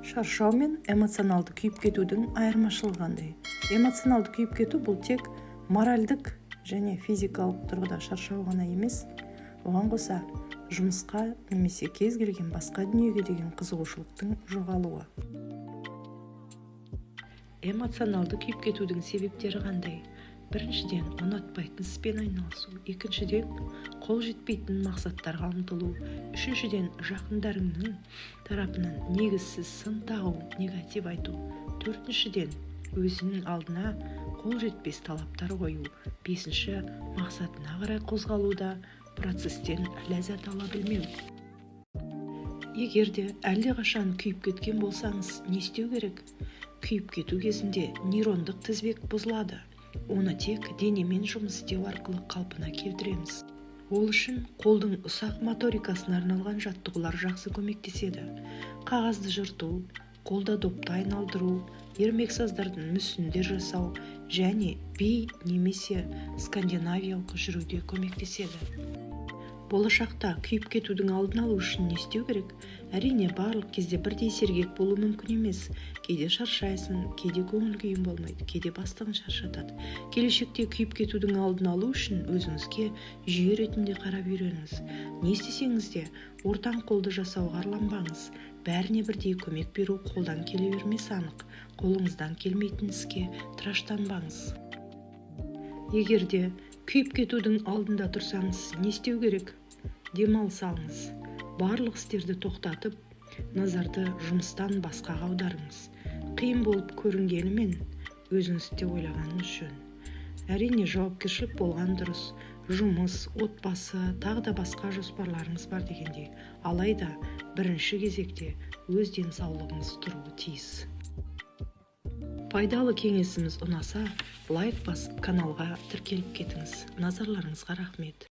Шаршау мен эмоционалды күйіп кетудің айырмашылығы қандай? Эмоционалды күйіп кету – бұл тек моральдік және физикалық тұрғыда шаршау ғана емес, оған қоса жұмысқа немесе кез келген басқа дүниеге деген қызығушылықтың жоғалуы. Эмоционалды күйіп кетудің себептері қандай? Біріншіден, ұнатпайтын іспен айналысу, екіншіден, қол жетпейтін мақсаттарға ұмтылу, үшіншіден, жақындарыңның тарапынан негізсіз сын тағу, негатив айту, төртіншіден, өзінің алдына қол жетпес талаптар қою, бесінші, мақсатына қарай қозғалуда процесстен ләззат ала білмеу. Егер де әлдеқашан күйіп кеткен болсаңыз, не істеу керек? Күйіп кету кезінде нейрондық тізбек бұзылады. Оны тек денемен жұмыс істеу арқылы қалпына келтіреміз. Ол үшін қолдың ұсақ моторикасына арналған жаттығулар жақсы көмектеседі: қағазды жырту, қолда допты айналдыру, ермексаздардан мүсіндер жасау және би немесе скандинавиялық жүруде көмектеседі. Болашақта күйіп кетудің алдын алу үшін не істеу керек? Әрине, барлық кезде бірдей сергек болу мүмкін емес. Кейде шаршайсың, кейде көңіл күйің болмайды, кейде бастығың шаршатады. Келешекте күйіп кетудің алдын алу үшін өзіңізге жүйе ретінде қарап үйреніңіз. Не істесеңіз де, ортаң қолды жасауға арланбаңыз. Бәріне бірдей көмек беру қолдан келе бермесі анық. Қолыңыздан келмейтін іске тыраштанбаңыз. Егер де күйіп кетудің алдында тұрсаңыз, не істеу керек? Демалыс алыңыз. Барлық істерді тоқтатып, назарды жұмыстан басқаға аударыңыз. Қиын болып көрінгенімен, өзіңіз де ойлағаныңыз жөн. Әрине, жауапкершілік болған дұрыс: жұмыс, отбасы, тағы да басқа жоспарларыңыз бар дегендей. Алайда бірінші кезекте өз денсаулығыңыз тұруы тиіс. Пайдалы кеңесіміз ұнаса, лайк басып, каналға тіркеліп кетіңіз. Назарларыңызға рахмет.